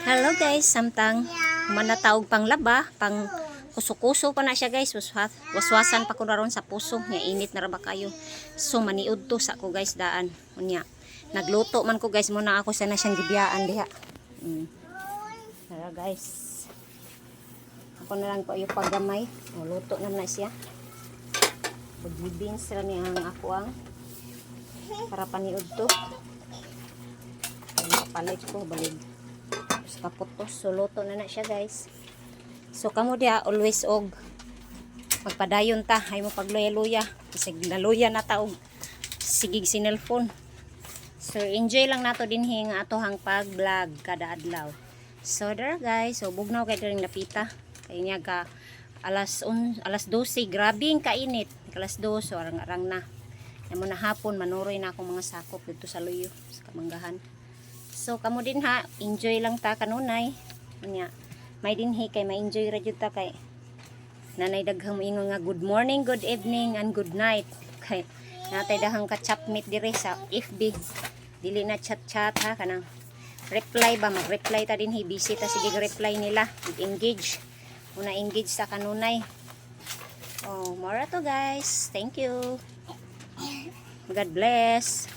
Hello guys, samtang manataog pang laba, pang kuso-kuso pa na siya, guys. Waswasan pa ko na ron sa puso, nga init na ra ba kayo. So maniud to sa ko, guys, daan. Unya, nagluto man ko, guys, muna ako sana siyang gibiyaan diha. Tara, guys. Ako na lang po yung paggamay. O, luto na na siya. Pag-beans ra niya ang ako ang para paniud to. Kapalit ko, balig. Tapos kaputos. So, luto na na siya, guys. So, kamo diha, always og magpadayon ta. Ay mo pagluya-luya. Kasi naluya na ta og sigig sinelfon. So, enjoy lang nato dinhi nga atohang pag-vlog kada adlaw. So, there, guys. So, bugnaw kay diring napita. Kay niya ka alas 12. Grabe ang kainit. Alas 2. So, arang-arang na. Yan mo na hapon, manuroy na akong mga sakop dito sa luyo, sa kamanggahan. So, kamo din ha, enjoy lang ta kanunay. Unya, may dinhi kay ma-enjoy ra jud ta kay nanay daghang moingon nga good morning, good evening and good night. Kay natay daghang ka chatmate dire sa FB. Dili na chat-chat ha, kanang reply ba, mag-reply ta dinhi, busy ta sige reply nila, engage. Una engage sa kanunay. Oh, mora to, guys. Thank you. God bless.